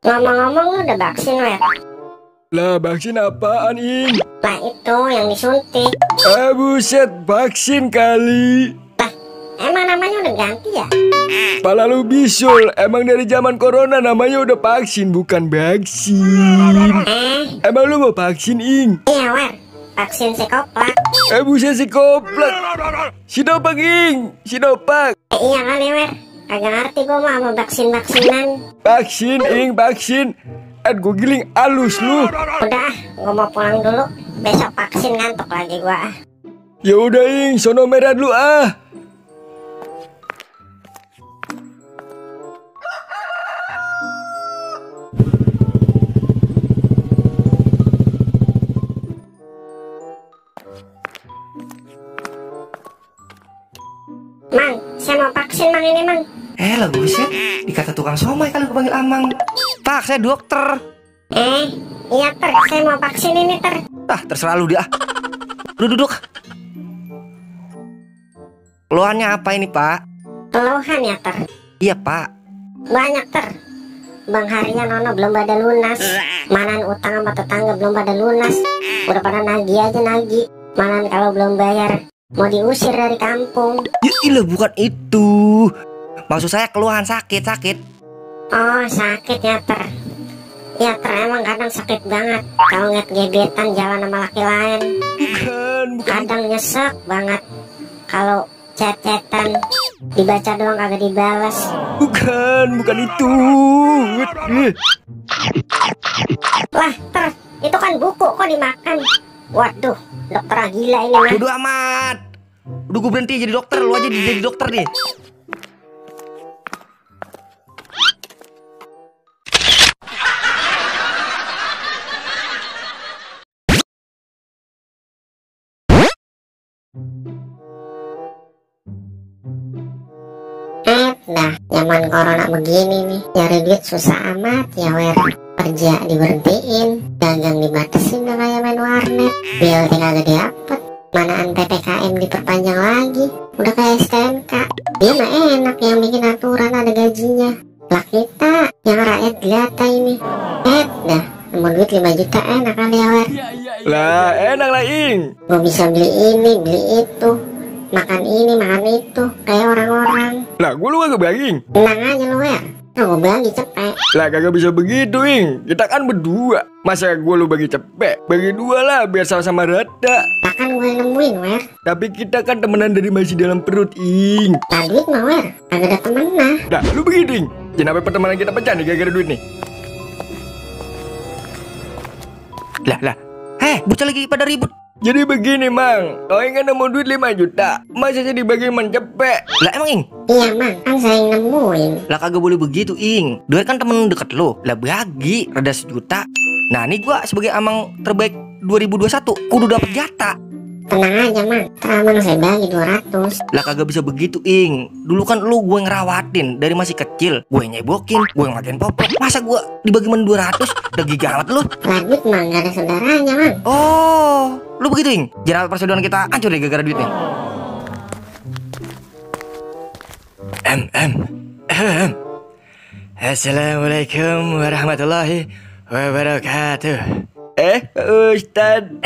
Ngomong-ngomong lu udah vaksin, Wer? Lah vaksin apaan, Ing? Lah itu yang disuntik. Buset, vaksin kali. Emang namanya udah ganti ya? Pala lu bisul, emang dari zaman corona namanya udah vaksin, bukan vaksin. Emang lu mau vaksin, Ing? Iya, Wer. Vaksin Sinovac. Buset, si koplak. Sinovac, Ing. Sinovac. Iya kali, Wer. Kagak ngerti gua mah sama vaksin-vaksinan. Vaksin, Ing, vaksin. Gue giling alus lu. Udah, gua mau pulang dulu. Besok vaksin ngantuk lagi gua. Ya udah, Ing, sono merah dulu ah. Mang, saya mau vaksin, Mang, ini, Mang. Lah buset, dikata tukang somai kalau gue panggil Amang. Pak, saya dokter. Iya, Ter. Saya mau vaksin ini, Ter. Terserah lu dia. Duduk. Keluhannya apa ini, Pak? Keluhan ya, Ter? Iya, Pak. Banyak, Ter. Bang harian Nono belum pada lunas. Manan utang sama tetangga belum pada lunas. Udah pada nagih aja nagih. Manan kalau belum bayar mau diusir dari kampung. Ya ilah, bukan itu. Maksud saya keluhan sakit. Oh, sakit ya, Ter. Ya, Ter, emang kadang sakit banget kalau ngeliat gebetan jalan sama laki lain. Bukan. Kadang nyesek banget kalau chat-chatan dibaca doang kagak dibalas. Bukan itu. Lah, Ter, itu kan buku kok dimakan. Waduh, dokter gila ini mah. Bodo amat. Udah gue berhenti jadi dokter, lu aja jadi dokter deh. Nah, zaman corona begini nih, nyari duit susah amat ya, Wer. Kerja diberhentiin, dagang dibatasin udah kayak main warnet. Bill kagak dapet, manaan PPKM diperpanjang lagi, udah kayak STNK. Dia mah enak yang bikin aturan ada gajinya. Lah kita yang rakyat jelata ini. Dah, mau duit 5 juta enak kali ya, Wer. Lah enak lah, Ing. Gue bisa beli ini, beli itu, makan ini, makan itu, kayak orang-orang. Lah gue lu kagak bagi, Ing. Tenang aja lu, Wer. Gue bagi cepet. Lah kagak bisa begitu, Ing. Kita kan berdua. Masa gue lu bagi cepet? Bagi dua lah biar sama-sama rata. Bahkan gue nemuin, Wer. Tapi kita kan temenan dari masih dalam perut, Ing. Nah, duit mah, Wer, kagak ada temennya. Nah lu begitu, Ing. Kenapa pertemanan kita pecah nih gara-gara duit nih? Lah. Bocah lagi pada ribut. Jadi begini, Mang. Toing kan nemu duit 5 juta. Masa jadi bagi mencepek? Lah emang, Ing? Iya, Mang, kan saya yang nemuin. Lah kagak boleh begitu, Ing. Duit kan temen deket lo. Lah bagi rada 1 juta. Nah, ini gua sebagai Amang terbaik 2021 kudu dapet jatah. Tenang aja, Mang. Teramang saya bagi 200. Lah kagak bisa begitu, Ing. Dulu kan lu gue ngerawatin dari masih kecil. Gue nyebokin, gue ngelakuin popok. Masa gue dibagi men 200? Udah gigalat lu. Lah, duit mah gak ada saudaranya, Mang. Oh, lu begitu, Ing. Jangan persaudaraan kita hancur deh gara-gara duitnya. Assalamualaikum warahmatullahi wabarakatuh. Ustad.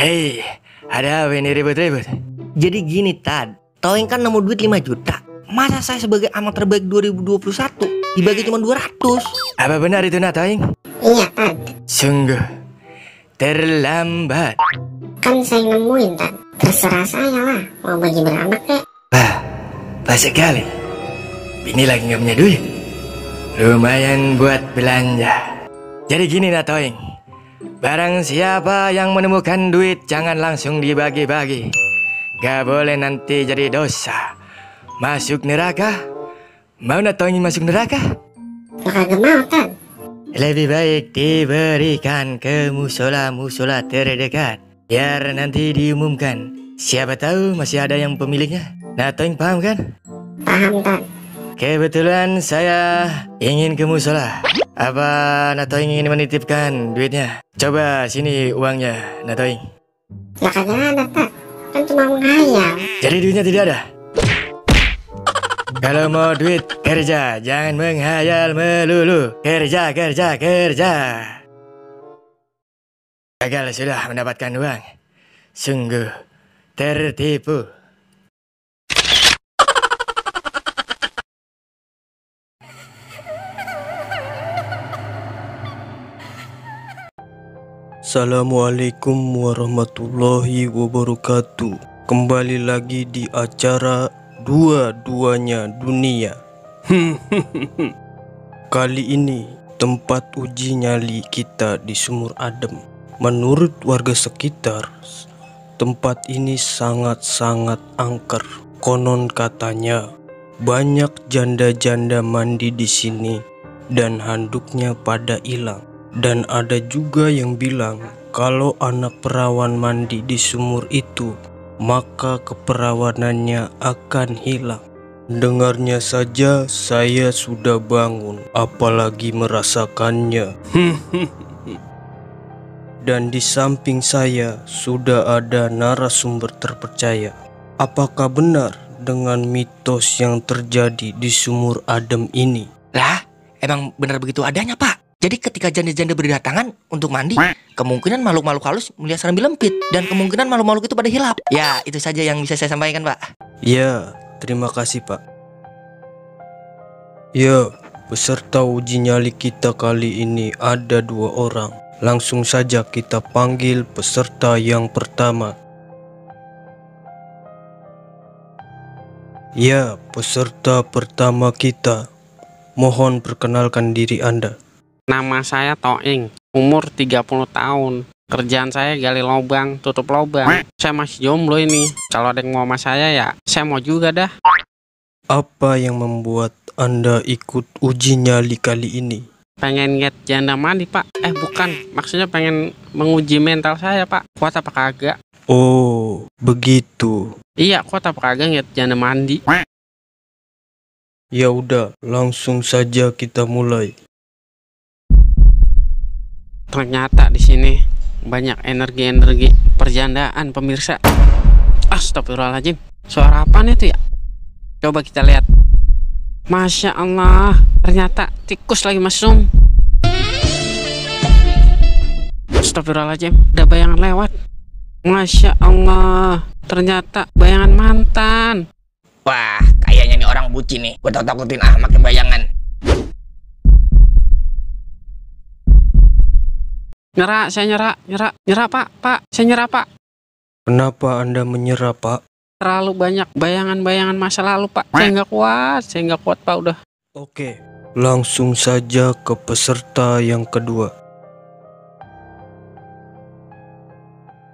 Ada apa ini ribut-ribut? Jadi gini, Tad. Toing kan nemu duit 5 juta. Masa saya sebagai Amang terbaik 2021 dibagi cuma 200? Apa benar itu, Toing? Iya, Tad. Sungguh terlambat. Kan saya nemuin, Tad. Terserah saya lah. Mau bagi berapa kek? Pas sekali. Ini lagi gak punya duit. Lumayan buat belanja. Jadi gini, Toing. Barang siapa yang menemukan duit jangan langsung dibagi-bagi. Gak boleh nanti jadi dosa. Masuk neraka. Mau Toing masuk neraka? Kagak mau, Tad. Lebih baik diberikan ke musola-musola terdekat. Biar nanti diumumkan. Siapa tahu masih ada yang pemiliknya. Toing paham kan? Paham, Tad. Kebetulan saya ingin ke musola. Apa Toing ingin menitipkan duitnya? Coba sini uangnya, Toing. Lah kagak ada, Tad. Kan cuma menghayal. Jadi duitnya tidak ada? Kalau mau duit Kerja, jangan menghayal melulu. Kerja, kerja, kerja. Gagal sudah mendapatkan uang. Sungguh tertipu. Assalamualaikum warahmatullahi wabarakatuh. Kembali lagi di acara Dua-duanya Dunia. Kali ini tempat uji nyali kita di Sumur Adem. Menurut warga sekitar, tempat ini sangat-sangat angker. Konon katanya banyak janda-janda mandi di sini dan handuknya pada hilang. Dan ada juga yang bilang kalau anak perawan mandi di sumur itu, maka keperawanannya akan hilang. Dengarnya saja saya sudah bangun, apalagi merasakannya. Dan di samping saya sudah ada narasumber terpercaya. Apakah benar dengan mitos yang terjadi di Sumur Adem ini? Lah, emang benar begitu adanya, Pak? Jadi ketika janda-janda berdatangan untuk mandi, kemungkinan makhluk-makhluk halus melihat Serambi Lempit. Dan kemungkinan makhluk-makhluk itu pada hilap. Ya, itu saja yang bisa saya sampaikan, Pak. Ya, terima kasih, Pak. Ya, peserta uji nyali kita kali ini ada 2 orang. Langsung saja kita panggil peserta yang pertama. Ya, peserta pertama kita. Mohon perkenalkan diri Anda. Nama saya Toing, umur 30 tahun. Kerjaan saya gali lubang, tutup lubang. Saya masih jomblo ini. Kalau ada yang mau sama saya ya, saya mau juga dah. Apa yang membuat Anda ikut uji nyali kali ini? Pengen lihat janda mandi, Pak. Bukan, maksudnya pengen menguji mental saya, Pak. Kuat apa kagak? Oh, begitu. Iya, kuat apa kagak lihat janda mandi? Ya udah, langsung saja kita mulai. Ternyata di sini banyak energi-energi perjandaan, pemirsa. Astagfirullahaladzim, suara apaan itu ya? Coba kita lihat. Masya Allah, ternyata tikus lagi mesum. Astagfirullahaladzim, ada bayangan lewat. Masya Allah, ternyata bayangan mantan. Wah, kayaknya nih orang bucin nih. Gue takutin makin bayangan. Nyerah, saya nyerah Pak, saya nyerah Pak. Kenapa Anda menyerah, Pak? Terlalu banyak bayangan-bayangan masa lalu, Pak. Saya nggak kuat Pak, udah. Oke, langsung saja ke peserta yang kedua.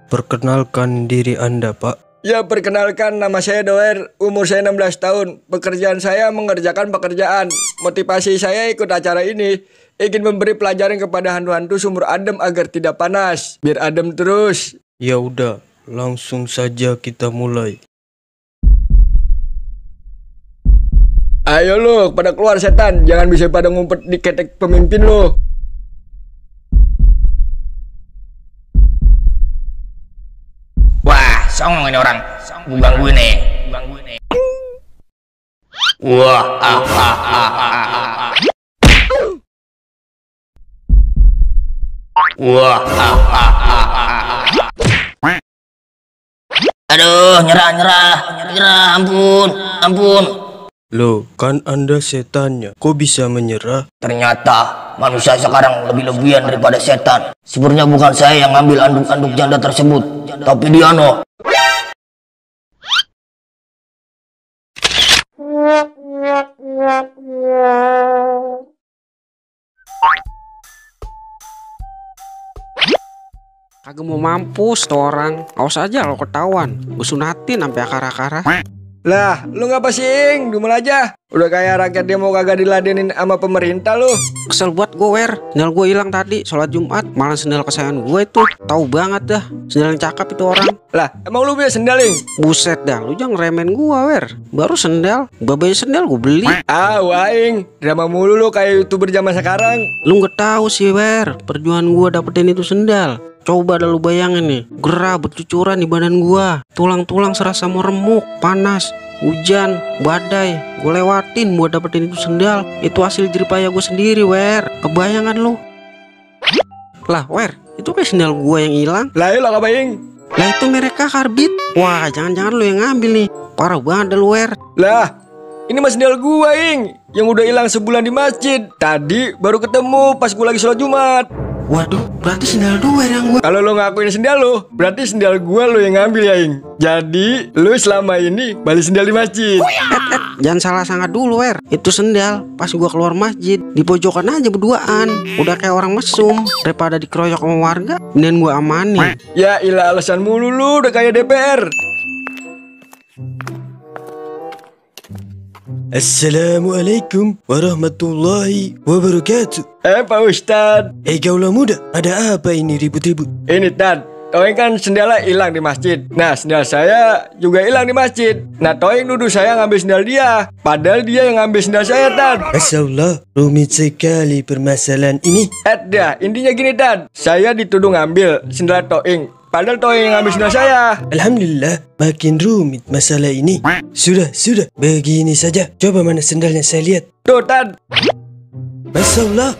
Perkenalkan diri Anda, Pak. Ya, perkenalkan, nama saya Doer, umur saya 16 tahun. Pekerjaan saya mengerjakan pekerjaan. Motivasi saya ikut acara ini ingin memberi pelajaran kepada hantu-hantu Sumur Adem agar tidak panas, biar adem terus. Ya udah, langsung saja kita mulai. Ayo lo, pada keluar setan, jangan bisa pada ngumpet di ketek pemimpin lo. Wah, songong ini orang. Gue gangguin nih. Wah, Wah, aduh, nyerah, ampun. Loh, kan Anda setannya, kok bisa menyerah? Ternyata manusia sekarang lebih-lebihan daripada setan. Sebenarnya bukan saya yang ngambil anduk-anduk janda tersebut, tapi dia no. Kagak mau mampus tuh orang. Awas aja lo ketahuan. Gue sunatin sampai akar-akar. Lah, lu ngapa sih, Dumel aja. Udah kayak rakyat demo kagak diladenin sama pemerintah lu. Kesel buat gue, Wer. Sendal gue hilang tadi sholat Jumat. Malah sendal kesayangan gue itu. Tahu banget dah. Sendal yang cakep itu orang. Lah, emang lu punya sendal, Ing? Buset dah, lu jangan remen gue, Wer. Baru sendal. Babanya sendal gue beli. Waing, drama mulu lu kayak YouTuber zaman sekarang. Lu nggak tahu sih, Wer. Perjuangan gue dapetin itu sendal. Coba dah lu bayangin nih, gerah bercucuran di badan gua. Tulang-tulang serasa mau remuk, panas. hujan, badai, gue lewatin buat dapetin itu sendal. Itu hasil jeripaya gue sendiri, Wer. Kebayangan lu? Lah, Wer, itu kayak sendal gue yang hilang. Lah ilang apa ing? Lah itu mereka karbit. Wah, jangan-jangan lu yang ngambil nih. Parah banget dah lu, Wer. Lah, ini mas sendal gua ing, yang udah hilang sebulan di masjid. Tadi baru ketemu pas gua lagi sholat Jumat. Waduh, berarti sendal lu, Wer, yang gue. Kalau lo ngakuin sendal lo, berarti sendal gua lo yang ngambil ya ing. Jadi lo selama ini balik sendal di masjid. Jangan salah sangka dulu, Wer. Itu sendal pas gua keluar masjid, di pojokan aja berduaan. Udah kayak orang mesum. Daripada dikeroyok sama warga, dan gua amanin. Ya ilah, alasan mulu lu udah kayak DPR. Assalamualaikum warahmatullahi wabarakatuh. Pak Ustadz. Kaulah muda, ada apa ini ribut-ribut? Ini Tad, Toing kan sendalnya hilang di masjid. Nah sendal saya juga hilang di masjid. Nah Toing nuduh saya ngambil sendal dia, padahal dia yang ngambil sendal saya, Tad. Masya Allah, rumit sekali permasalahan ini. Dah, intinya gini Tad, saya dituduh ngambil sendal Toing, padahal Toing yang ngambil sendal saya. Alhamdulillah, makin rumit masalah ini. Sudah, begini saja. Coba mana sendalnya saya lihat. Tuh Tad. Masya Allah,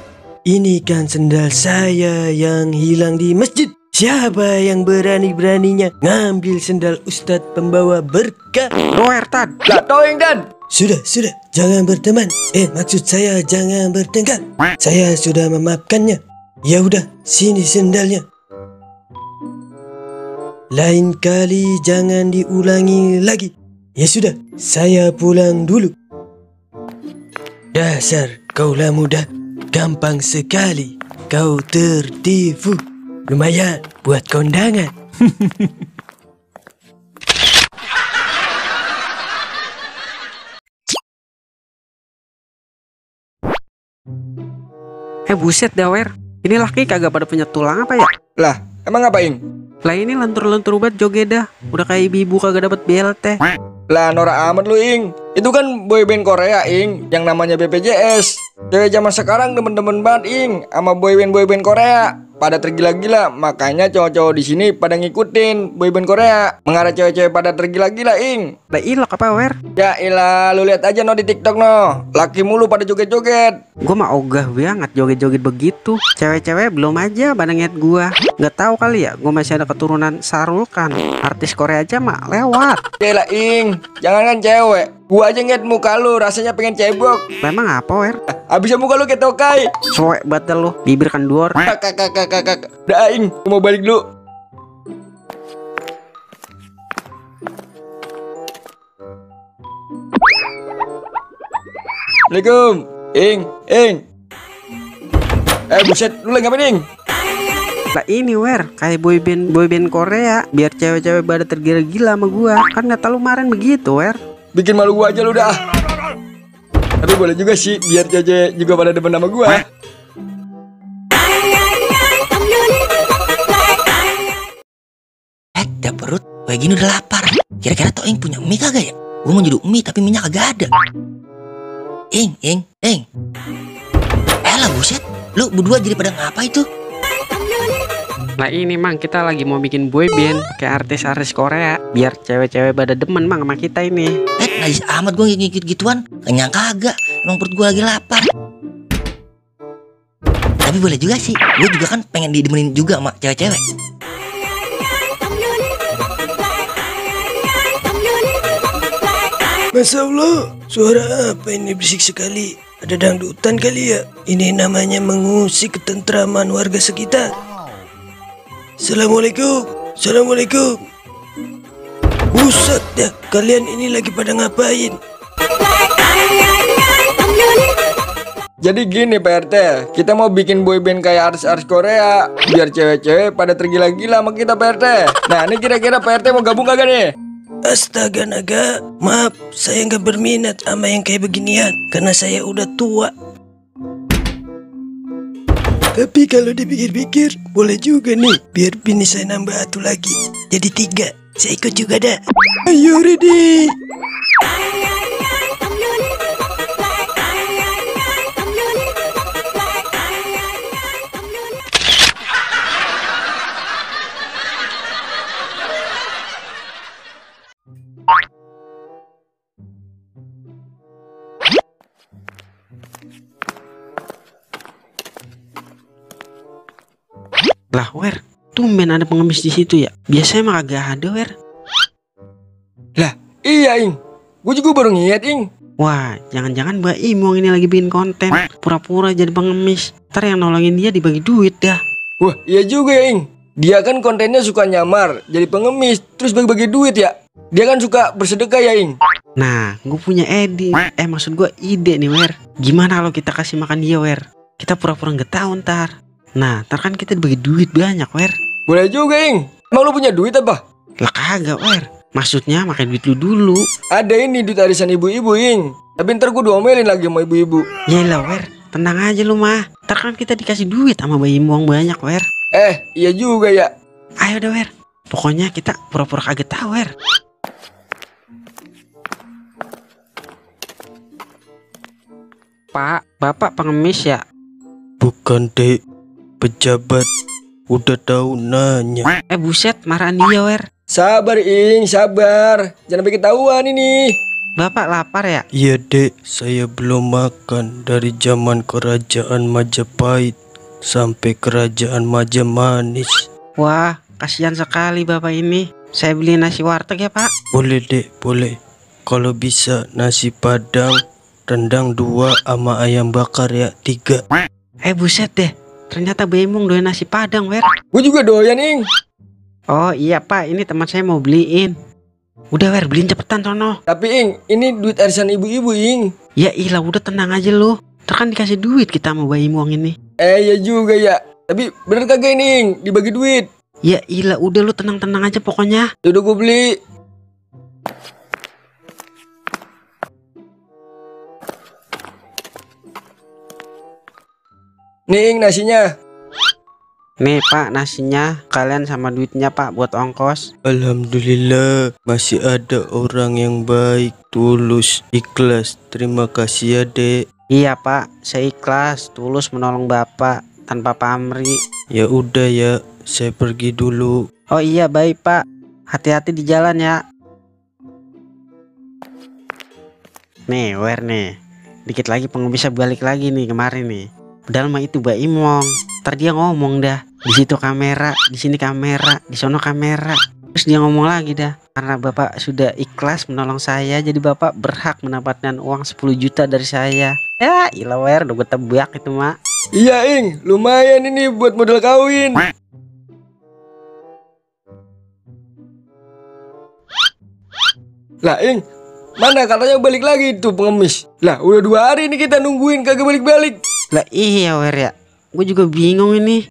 ini kan sendal saya yang hilang di masjid. Siapa yang berani-beraninya ngambil sendal Ustadz pembawa berkah? Wer, Tad. Lah Toing Tad. Sudah, jangan berteman. Maksud saya jangan bertengkar. Saya sudah memaafkannya. Ya udah, sini sendalnya. Lain kali jangan diulangi lagi. Ya sudah, saya pulang dulu. Dasar kaulah muda, gampang sekali kau tertipu. Lumayan buat kondangan. Buset dah, Wer. Ini laki kagak pada punya tulang apa ya? Lah, emang apa ing? Lah ini lentur-lentur banget joget dah. Udah kayak ibu kagak dapat BLT. Lah Nora amat lu ing. Itu kan boyband Korea ing, yang namanya BPJS. Cewek zaman sekarang demen-demen banget ing sama boyband Korea. Pada tergila-gila, makanya cowok-cowok di sini pada ngikutin boyband Korea. Mengarah cewek-cewek pada tergila-gila ing. Lah ilok apa, Wer? Ya ilah, lu lihat aja no di TikTok no. Laki mulu pada joget-joget. Gua mah ogah banget joget-joget begitu. Cewek-cewek belum aja pada ngeliat gua. Nggak tahu kali ya, gua masih ada keturunan Sarulkan. Artis Korea aja mah lewat. Ya ilah ing, jangan kan cewek. Gua aja ngeliat muka lu, rasanya pengen cebok. Lah emang apa, Wer? Abisnya muka lu kayak tokai. Soek batal lu, bibir kendor. Kakak. Dah ing, gua mau balik dulu. Assalamualaikum. Ing. Buset, lu lagi ngapain ing? Lah ini, Wer, kayak boyband Korea. Biar cewek-cewek pada tergila-gila sama gua. Kan kata lu kemarin begitu, Wer. Bikin malu gua aja lu dah. Tapi boleh juga sih, biar cewek juga pada demen sama gua. Dah perut, kayak gini udah lapar. Kira-kira Toing punya mie kagak ya? Gue mau jadi mie tapi minyak kagak ada. Ing. Elah buset, lu berdua jadi pada ngapa itu? Lah ini mang, kita lagi mau bikin boyband kayak artis-artis Korea. Biar cewek-cewek pada demen mang sama kita ini. Najis amat gue ngikut gituan. Kenyang kagak, emang perut gue lagi lapar. Tapi boleh juga sih, gue juga kan pengen didemenin juga sama cewek-cewek. Masya Allah, suara apa ini berisik sekali? Ada dangdutan kali ya? Ini namanya mengusik ketentraman warga sekitar. Assalamualaikum. Buset dah, kalian ini lagi pada ngapain? Jadi gini Pak RT, kita mau bikin boyband kayak artis-artis Korea, biar cewek-cewek pada tergila-gila sama kita Pak RT. Nah ini kira-kira Pak RT mau gabung kagak nih? Astaga naga, maaf, saya nggak berminat sama yang kayak beginian karena saya udah tua. Tapi kalau dipikir-pikir, boleh juga nih, biar bini saya nambah satu lagi, jadi 3. Saya ikut juga dah. Ayo ready. Lah Wer, tumben ada pengemis di situ ya. Biasanya mah kagak ada Wer. Iya Ing, gue juga baru ngeliat Ing. Wah, jangan-jangan Mbak Imong ini lagi bikin konten pura-pura jadi pengemis. Ntar yang nolongin dia dibagi duit dah. Wah iya juga ya Ing. Dia kan kontennya suka nyamar jadi pengemis terus bagi-bagi duit ya. Dia kan suka bersedekah ya Ing. Nah, gue punya maksud gue ide nih Wer. Gimana kalau kita kasih makan dia Wer? Kita pura-pura nggak tahu ntar. Nah, ntar kan kita dibagi duit banyak Wer. Boleh juga Ing. Emang lu punya duit apa? Lah kagak Wer. Maksudnya makan duit lu dulu. Ada ini duit arisan ibu-ibu Ing. Tapi ntar gue diomelin lagi sama ibu-ibu. Yaelah Wer, tenang aja lu mah. Ntar kan kita dikasih duit sama Bayi Imong banyak Wer. Iya juga ya. Ayo dah Wer. Pokoknya kita pura-pura kaget tahu Wer. Pak, Bapak pengemis ya? Bukan dek, pejabat. Udah tahu nanya. Buset, marahan dia Wer. Sabar Ing, sabar. Jangan sampai ketahuan ini. Bapak lapar ya? Iya dek, saya belum makan dari zaman kerajaan Majapahit sampai kerajaan Majamanis. Wah, kasihan sekali Bapak ini. Saya beli nasi warteg ya Pak. Boleh dek, boleh. Kalau bisa nasi padang, rendang 2 sama ayam bakar ya 3. Buset deh. Ternyata Bemong doyan nasi padang Wer. Gue juga doyan Ing. Oh iya Pak, ini teman saya mau beliin. Udah Wer, beliin cepetan sono. Tapi Ing, ini duit arisan ibu-ibu Ing. Ya ilah, udah tenang aja lu. Ntar kan dikasih duit kita mau Bayi Imong ini. Iya juga ya. Tapi bener kagak ini Ing, dibagi duit? Ya ilah, udah lu tenang-tenang aja pokoknya. Yaudah gue beli. Nih Ing nasinya. Nih Pak nasinya, kalian sama duitnya Pak buat ongkos. Alhamdulillah, masih ada orang yang baik, tulus, ikhlas. Terima kasih ya dek. Iya Pak, saya ikhlas, tulus menolong Bapak tanpa pamrih. Ya udah ya, saya pergi dulu. Oh iya baik Pak, hati-hati di jalan ya. Nih Wer nih, dikit lagi pengemisnya balik lagi nih kemarin nih. Padahal mah itu Mbak Imong. Ntar dia ngomong dah, di situ kamera, di sini kamera, di sono kamera. Terus dia ngomong lagi dah, karena Bapak sudah ikhlas menolong saya, jadi Bapak berhak mendapatkan uang 10 juta dari saya. Ya ilah Wer, udah gue tebak itu mak. Iya Ing, lumayan ini buat modal kawin. Lah Ing, mana katanya balik lagi tuh pengemis. Lah udah 2 hari nih kita nungguin kagak balik-balik. Lah iya Wer ya, gue juga bingung ini.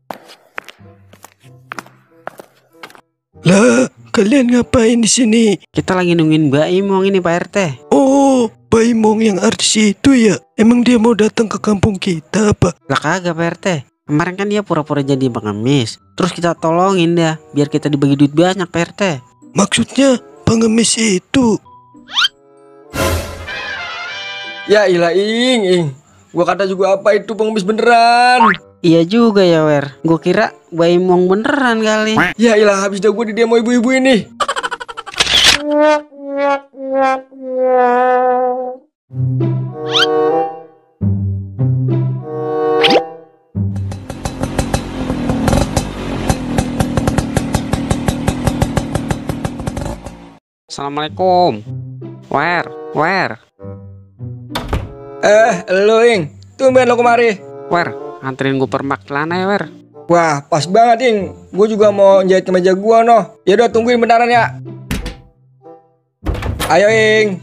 Lah, kalian ngapain di sini? Kita lagi nungguin Mbak Imong ini Pak RT. Oh, Bayi Mong yang artis itu ya? Emang dia mau datang ke kampung kita apa? Lah kagak Pak RT. Kemarin kan dia pura-pura jadi pengemis. Terus kita tolongin dah, biar kita dibagi duit banyak Pak RT. Maksudnya pengemis itu? Ya ilah Ing. Gua kata juga apa itu pengemis beneran. Iya juga ya Wer, gue kira Bayi Imong beneran kali. Ya ilah habis dah gue di demo ibu-ibu ini. Assalamualaikum. Wer. Lo Ing, tumben lo kemari. Wer, anterin gue permak celana ya Wer. Wah pas banget Ing, gue juga mau jahit kemeja gua noh. Yaudah tungguin bentaran ya. Ayo Ing.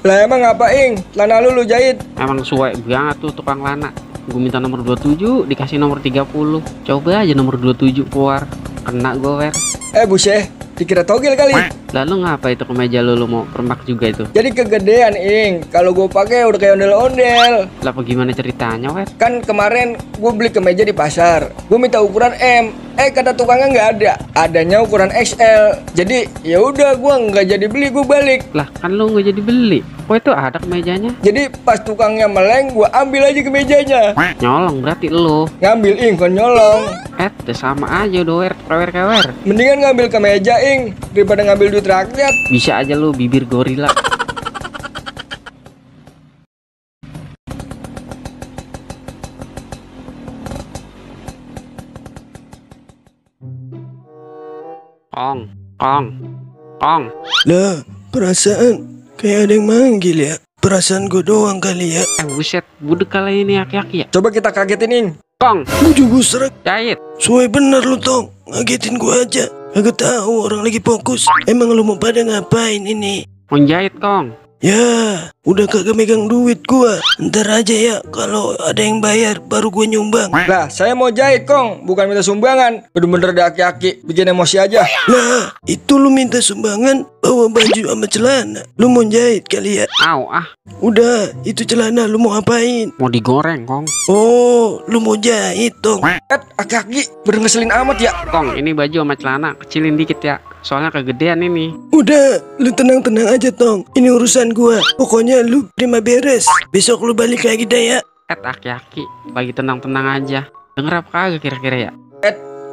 Lah emang apa Ing, celana lu jahit? Emang sesuai banget tuh tukang lana. Gue minta nomor 27, dikasih nomor 30. Coba aja nomor 27 keluar. Kena gue Wer. Buset, dikira togel kali. Lalu ngapa itu kemeja lu mau permak juga itu? Jadi kegedean Ing, kalau gue pakai udah kayak ondel-ondel. Lah apa gimana ceritanya Wer? Kan kemarin gue beli kemeja di pasar, gue minta ukuran M, kata tukangnya nggak ada, adanya ukuran XL. Jadi ya udah gue nggak jadi beli, gue balik. Lah kan lu nggak jadi beli. Oh itu ada kemejanya. Jadi pas tukangnya meleng, gue ambil aja kemejanya. Nyolong berarti lu. Ngambil Ing, kan nyolong. Udah sama aja udah Wer, kewer. Mendingan ngambil kemeja Ing daripada ngambil duit rakyat. Bisa aja lu bibir gorila. Kong. Kong. Lah, perasaan kayak ada yang manggil ya. Perasaan gue doang kali ya. Buset, budek kali ini aki-aki ya. Coba kita kagetin, Ing. Kong. Gue juga serak. Jahit. Suai bener lu Tong. Ngagetin gue aja. Agak tahu orang lagi fokus. Emang lu mau pada ngapain ini? Mau jahit, Kong. Ya, udah kagak megang duit gua. Ntar aja ya, kalau ada yang bayar baru gue nyumbang. Lah, saya mau jahit, Kong. Bukan minta sumbangan. Bener-bener ada aki-aki. Bikin emosi aja. Lah, itu lu minta sumbangan bawa baju sama celana. Lu mau jahit kali ya? Au, ah. Udah, itu celana lu mau apain? Mau digoreng, Kong. Oh, lu mau jahit Tong. Aki-aki. Bener ngeselin amat ya. Kong, ini baju sama celana kecilin dikit ya. Soalnya kegedean ini. Udah, lu tenang-tenang aja Tong. Ini urusan gua. Pokoknya lu terima beres. Besok lu balik lagi dah ya. Aki-aki, lagi tenang-tenang aja. Denger apa kagak kira-kira ya?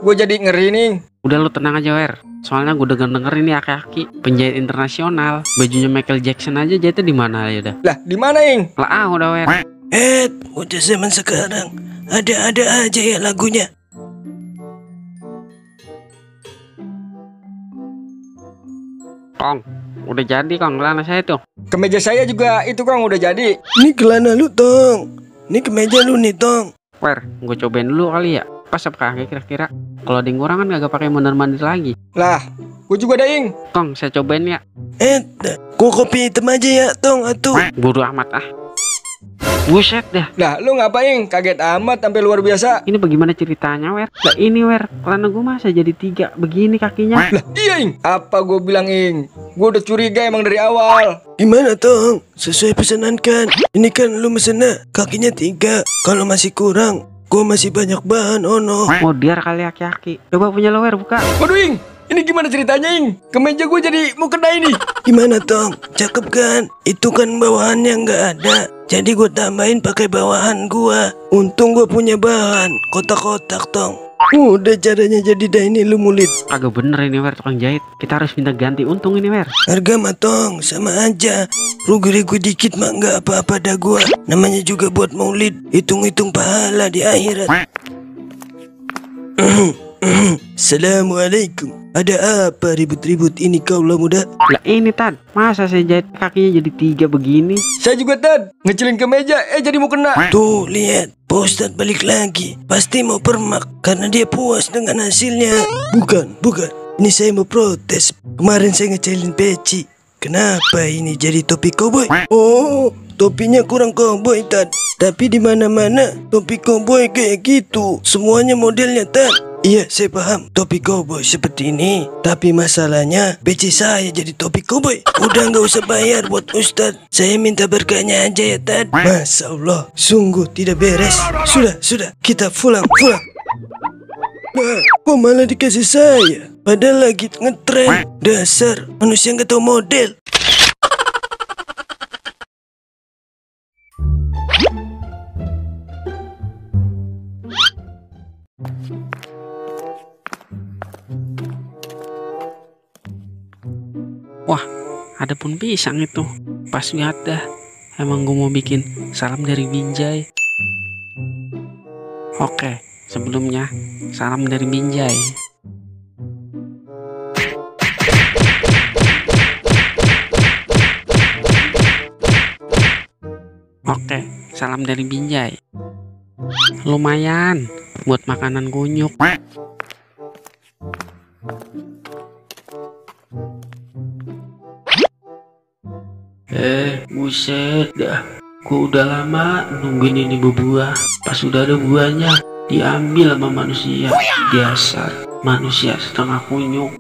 Gue jadi ngeri, nih. Udah lu tenang aja, Wer. Soalnya gue denger ini aki-aki penjahit internasional. Bajunya Michael Jackson aja jahitnya di mana ya udah. Lah, di mana, Ing? Lah, udah, Wer. Udah zaman sekarang. Ada-ada aja ya lagunya. Kong, udah jadi, Kong, celana saya tuh. Kemeja saya juga itu, Kong, udah jadi. Ini celana lu Tong. Ini kemeja lu nih Tong. Wer, gue cobain dulu kali ya. Pas apa kagak kira-kira? Kalau ada yang kurang kan kagak pakai mondar-mandir lagi. Lah, gue juga ada, Ing. Kong, saya cobain ya. Gua kopi hitam aja ya Tong atuh. Bodo amat ah. Buset dah. Lah, lu ngapain? Kaget amat sampai luar biasa. Ini bagaimana ceritanya, Wer? Lah ini, Wer, celana gue masa jadi 3 begini kakinya. Lah, iya, Ing. Apa gue bilang, Ing? Gue udah curiga emang dari awal. Gimana Tong? Sesuai pesanan kan? Ini kan lu mesennya kakinya 3. Kalau masih kurang, gua masih banyak bahan ono. Mau biar kali aki-aki. Coba punya lo, Wer, buka. Waduh, Ing. Ini gimana ceritanya, Ing? Kemeja gue jadi mau kena ini. Gimana Tong? Cakep kan? Itu kan bawahannya nggak ada. Jadi gue tambahin pakai bawahan gua. Untung gue punya bahan kotak-kotak Tong. Udah caranya jadi dah ini lu mulit. Agak bener ini, Wer, tukang jahit. Kita harus minta ganti untung ini, Wer. Harga mah Tong sama aja. Rugi-rugi dikit mah nggak apa-apa dah gua. Namanya juga buat maulid. Hitung-hitung pahala di akhirat. Assalamualaikum. Ada apa ribut-ribut ini kaulah muda? Lah ini, Tad. Masa saya jahit kakinya jadi 3 begini? Saya juga, Tad. Ngecilin kemeja, jadi mau kena. Tuh lihat, Pak Ustadz balik lagi. Pasti mau permak karena dia puas dengan hasilnya. Bukan. Ini saya mau protes. Kemarin saya ngecilin peci. Kenapa ini jadi topi cowboy? Oh, topinya kurang cowboy Tad. Tapi di mana-mana topi cowboy kayak gitu. Semuanya modelnya Tad. Iya, saya paham. Topi cowboy seperti ini. Tapi masalahnya peci saya jadi topi cowboy. Udah nggak usah bayar buat Ustadz. Saya minta berkahnya aja ya Tad. Masya Allah, sungguh tidak beres. Sudah, kita pulang. Nah, kok malah dikasih saya? Padahal lagi ngetren. Dasar manusia nggak tahu model. Wah, ada pun pisang itu. Pas lihat dah. Emang gue mau bikin salam dari Binjai. Oke, sebelumnya salam dari Binjai. Oke, salam dari Binjai. Lumayan buat makanan kunyuk. Buset dah. Gua udah lama nungguin ini berbuah. Pas udah ada buahnya, diambil sama manusia. Dasar manusia setengah kunyuk.